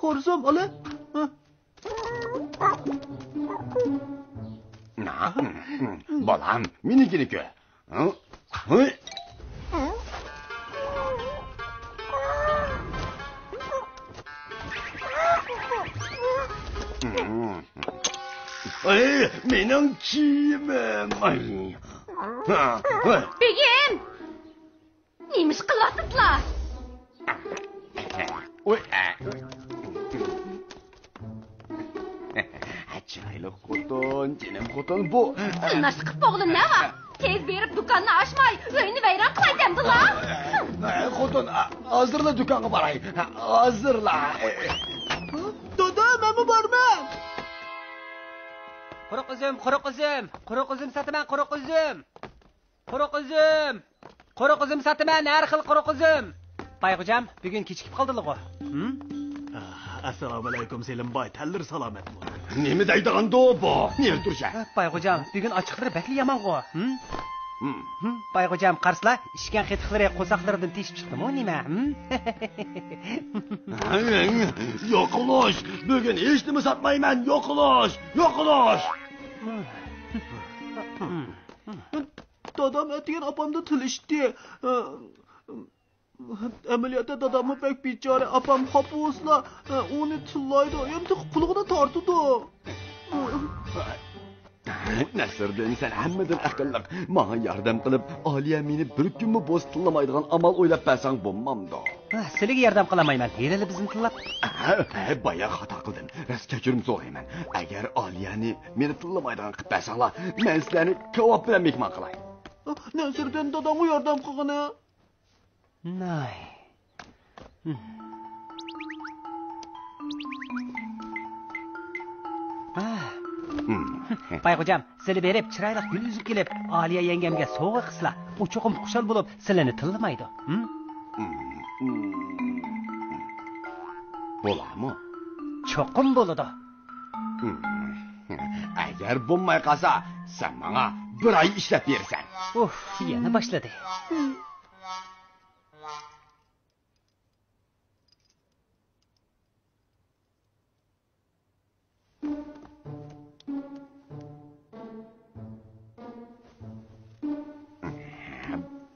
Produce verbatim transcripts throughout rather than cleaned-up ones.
خورزۇم، ئالە. بالام، مېنىڭكىنى كۆر. ئەي، مېنىڭ كىيىمىم. بېگىم! نېمە ئىش قىلىۋاتىسىلەر؟ ئۇي، ئە. چىرايلىق خوتۇن، جېنىم خوتۇن، بۇ. تىلناشلىق قىلىپ بولغىنى نېمە؟ تېز بېرىپ دۇكاننى ئاچماي، ئۆينى ۋەيران قىلاي دەمدىلا. ئە، خوتۇن، ئە، ھازىرلا دۇكانغا باراي. ھازىرلا. دادا، مەنمۇ بارىمەن. قۇرۇق ئۈزۈم، قۇرۇق ئۈزۈم، قۇرۇق ئۈزۈم ساتىمەن، قۇرۇق ئۈزۈم. قۇرۇق ئۈزۈم! قۇرۇق ئۈزۈم ساتىمەن، ھەر خىل قۇرۇق ئۈزۈم! بايغوجام، بۈگۈن كېچىكىپ قالدىلىغۇ. ھىم؟ ئەسسالامۇئەلەيكۇم، سېلىم باي، تەنلىرى سالامەتمۇ؟ نېمە دەيدىغاندۇ بۇ؟ نېرى تۇرۇش ھە؟ بايغوجام، بۈگۈن ئاچلىقلىرى بەكلا يامانغۇ. ھىم؟ ھىم؟ ھىم؟ بايغوجام، قارىسىلا، ئىچكەن قېتىقلىرى قورساقلىرىدىن تېشىپ چىقتىمۇ نېمە؟ ھىم؟ يوقىلىش! بۈگۈن ھېچنېمە ساتمايمەن، يوقىلىش! يوقىلىش! دادام ئەتىگەن ئاپامدا تىللىشىتتى. ئەمەلىيەتتە داداممۇ بەك بىچارە، ئاپام خاپا بولسىلا، ئۇنى تىللايدۇ، يەنە تېخى قۇلىقىنى تارتىدۇ. نەسىردىن، سەن ھەممىدىن ئەقىللىق. ماڭا ياردەم قىلىپ، ئالىيە مېنى بىر كۈنمۇ بوسا تىللىمايدىغان ئامال ئويلاپ بەرسەڭ بولمامدۇ؟ ھە، سىلىگە ياردەم قىلالمايمەن، ھېلىلا بىزنى تىللاپ. ھە، ھە، بايا خاتا قىلدىم. راست كەچۈرۈم سورايمەن. ئەگەر ئالىيەنى مېنى تىللىمايدىغان قىلىپ بەرسەڭلار، مەن سىلەرنى كاۋاپ بىلەن مېھمان قىلاي. نەسىردىن داداڭغا ياردەم قىلغىنى. ناي. ھا. بايغوجام، سىلى بېرىپ چىرايلىق گۈل ئۈزۈپ كېلىپ، ئالىيە يەڭگەمگە سوۋغا قىلسىلا، ئۇ چوقۇم خۇشال بولۇپ، سىلىنى تىللىمايدۇ. ھىم؟ بولامۇ؟ چوقۇم بولىدۇ. ئەگەر بولماي قالسا، سەن ماڭا بىر ئاي ئىشلەپ بېرىسەن. ئۇھ، يەنە باشلىدى.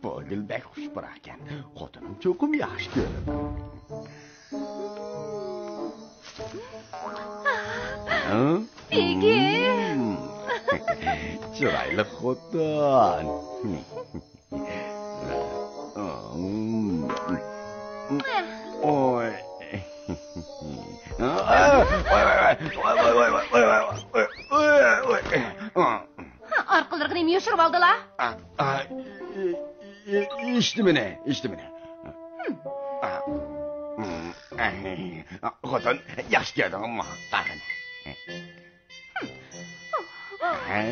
بۇ گۈل بەك خۇش پۇراقكەن. خوتۇنۇم چوقۇم ياخشى كۆرىدۇ. ھە؟ بېگىم! چىرايلىق خوتۇن. ئوي. ئارقىلىرىغا نېمە يوشۇرۇۋالدىلا؟ ئىشتىمىنى، ئىشتىمىنى. خوتۇن، ياخشى كەلدىڭمۇ؟ ھە؟ ھە؟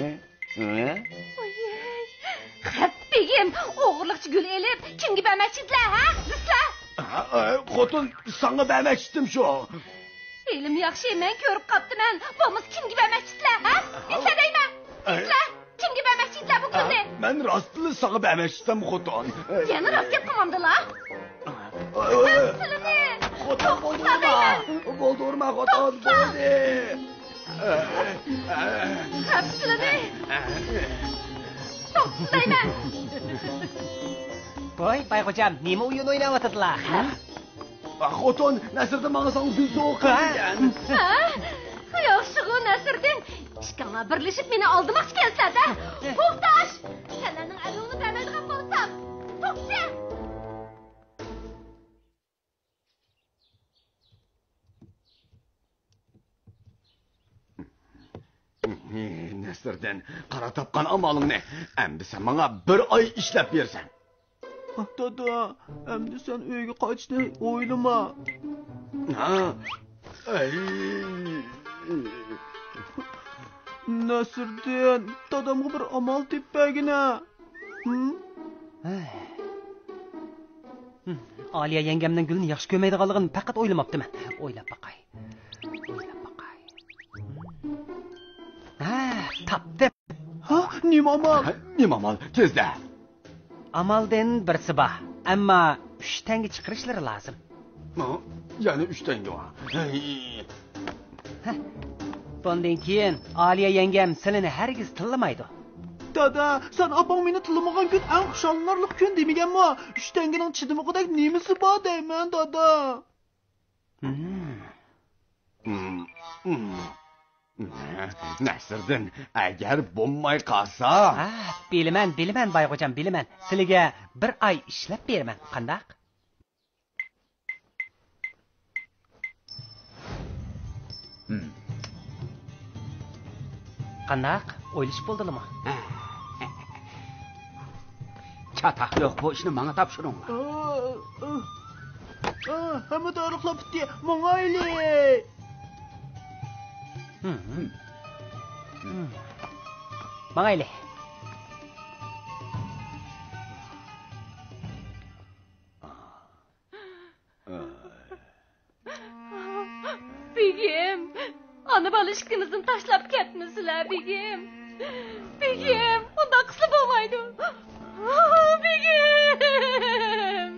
ھە؟ ۋايەي، خەپ بېگىم، ئوغرىلىقچە گۈل ئېلىپ، كىمگە بەرمەكچىدىلە، ھە؟ دېسىلە! ھە، ئە، خوتۇن، ساڭا بەرمەكچىدىم شۇ. ھېلىمۇ ياخشى، مەن كۆرۈپ قاپتىمەن. بولمىسا كىمگە بەرمەكچىدىلە، ھە؟ دېسىلە دەيمەن! ئە، دېسىلە! كىمگە بەرمەكچىدىلە بۇ گۈلنى؟ مەن راستلا ساڭا بەرمەكچىدىم، خوتۇن. يەنە راست گەپ قىلمامدىلا؟ ئە، ئە، ئە، سىلىنى! خوتۇن، بولدى ئۇرما! بولدى ئۇرما، خوتۇن، بولدى! توختىسىلىنى! توختىسىلەيمەن! ۋاي، بايغوجام، نېمە ئويۇن ئويناۋاتىدىلا؟ خوتۇن، نەسىردىن ماڭا ساڭا گۈل سوۋغا قىلدى. ھە؟ ياخشىغۇ، نەسىردىن. ئىككىڭلار بىرلىشىپ مېنى ئالدىماقچى كەلسىلەر-دە. توختاش! سەنلەرنىڭ ئەرلىرىڭنى بەرمەيدىغان بولسام. توختىچە! نەسىردىن، قارا تاپقان ئامالىڭنى. ئەمدى سەن ماڭا بىر ئاي ئىشلەپ بېرىسەن. دادا، ئەمدى سەن ئۆيگە قايتىشنى ئويلىما. ھە؟ ئەي. نەسىردىن، دادامغا بىر ئامال تېپىپ بەرگىنە. ھىم؟ ھىم. ئالىيە يەڭگەمنىڭ گۈلنى ياخشى كۆرمەيدىغانلىقىنى پەقەت ئويلىماپتىمەن. ئويلاپ باقاي. ئويلاپ باقاي. ھە، تاپتىم. ھە؟ نېمە ئامال؟ ھە، نېمە ئامال؟ تېزدە. ئامالدىن بىرسى بار، ئەمما ئۈچ تەڭگە چىقىرىشلىرى لازىم. ھە؟ يەنە ئۈچ تەڭگە بار. ھەي. ھە. بۇندىن كېيىن ئالىيە يەڭگەم سىلىنى ھەرگىز تىللىمايدۇ. دادا، سەن ئاپاڭ مېنى تىللىمىغان كۈن ئەڭ خۇشاللىنارلىق كۈن دېمىگەنمۇ؟ ئۈچ تەڭگىنىڭ چىدىمىغۇدەك نېمىسى بار دەيمەن، دادا. ھىم. ھىم، ھىم. نەسىردىن، ئەگەر بولماي قالسا. ھە، بىلىمەن، بىلىمەن، بايغوجام، بىلىمەن. سىلىگە بىر ئاي ئىشلەپ بېرىمەن، قانداق؟ ھىم. قانداق؟ ئويلىشىپ بولدىلىمۇ؟ چاتاق يوق، بۇ ئىشنى ماڭا تاپشۇرۇڭلار. ئا، ئا، ئا، ھەممە تارىخلار پۈتتى، ماڭايلى. ھىم، ھىم. ھىم. ماڭايلى. بېگىم، ئانا بالا ئىككىمىزنى تاشلاپ كەتمىسىلە، بېگىم. بېگىم، ئۇنداق قىلسا بولمايدۇ. بېگىم.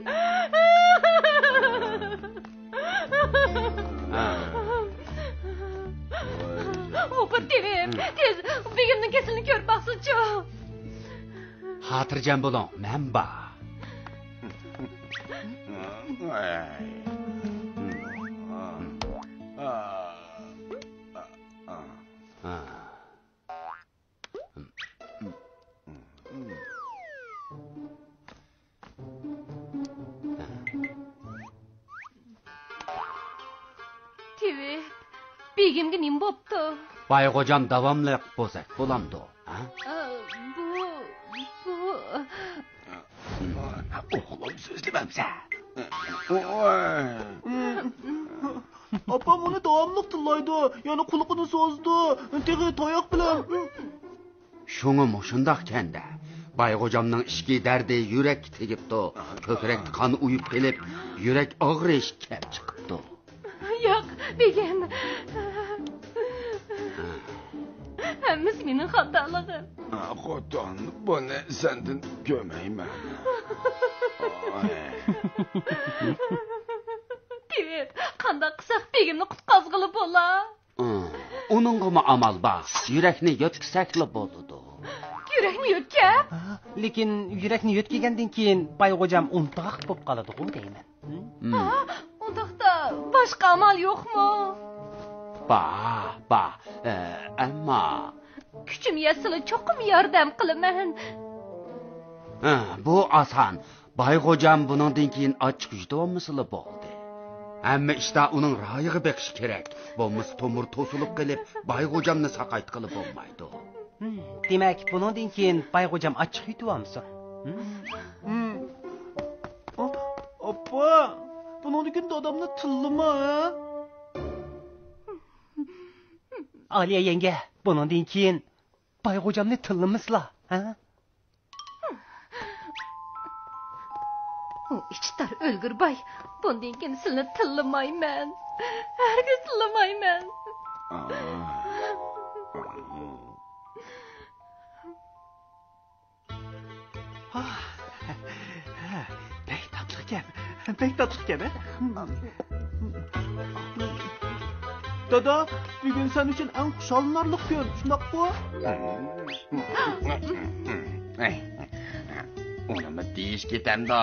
ئوپېراتىۋىم، تېز، بېگىمنىڭ كېسىلىنى كۆرۈپ باقسىچۇ. خاتىرجەم بولۇڭ، مەن بار. تېۋىپ، بېگىمگە نېمە بوپتۇ؟ بايغوجام داۋاملىق بوزەك بولامدۇ؟ ھە؟ ئا، بۇ، بۇ. ئوغلۇم سۆزلىمەمسە. ئاپام ئۇنى داۋاملىق تىللايدۇ، يەنە قۇلىقىنى سوزىدۇ، تېخى تاياق بىلەن. شۇڭا مۇشۇنداقكەن-دە. بايغوجامنىڭ ئىچكى دەردى يۈرەككە تېگىپتۇ. كۆكرەكتە قان ئۇيۇپ قېلىپ، يۈرەك ئاغرىش كەپ چىقىپتۇ. ياق، بېگىم. ھەممىسى مېنىڭ خاتالىقىم. خوتۇن، بۇنى سەندىن كۆرمەيمەن. تېۋىپ، قانداق قىلساق بېگىمنى قۇتقازغىلى بولا؟ ئۇنىڭغىمۇ ئامال بار. يۈرەكنى يۆتكىسەكلا بولىدۇ. يۈرەكنى يۆتكەپ؟ لېكىن يۈرەكنى يۆتكىگەندىن كېيىن بايغوجام ئۇنتۇغاق بولۇپ قالىدىغۇ دەيمەن. ھىم؟ ھا، ئۇنداقتا باشقا ئامال يوقمۇ؟ بار، بار. ئە، ئەمما. كۈچۈم يەتسىلا چوقۇم ياردەم قىلىمەن. ھە، بۇ ئاسان. بايغوجام بۇنىڭدىن كېيىن ئاچچىق يۇتۇۋالمىسىلا بولدى. ھەممە ئىشتا ئۇنىڭ رايىغا بېقىش كېرەك. بولمىسا تومۇر توسۇلۇپ قېلىپ، بايغوجامنى ساقايتقىلى بولمايدۇ. ھىم، دېمەك، بۇنىڭدىن كېيىن بايغوجام ئاچچىق يۇتۇۋالمىسۇن. ھىم؟ ھىم. ئا-، ئاپا، بۇنىڭدىن كېيىن دادامنى تىللىما، ھە؟ ئالىيە يەڭگە، بۇنىڭدىن كېيىن بايغوجامنى تىللىمىسىلا، ھە؟ ئۇ ئىچى تار ئۆلگۈر باي، بۇندىن كېيىن سىلىنى تىللىمايمەن. ھەرگىز تىللىمايمەن. ھا، ھە، بەك تاتلىقكەن، بەك تاتلىقكەن، ھە؟ دادا، بۈگۈن سەن ئۈچۈن ئەڭ خۇشاللىنارلىق كۈن، شۇنداققۇ؟ ئۇنىمۇ دېيىش كېتەمدۇ؟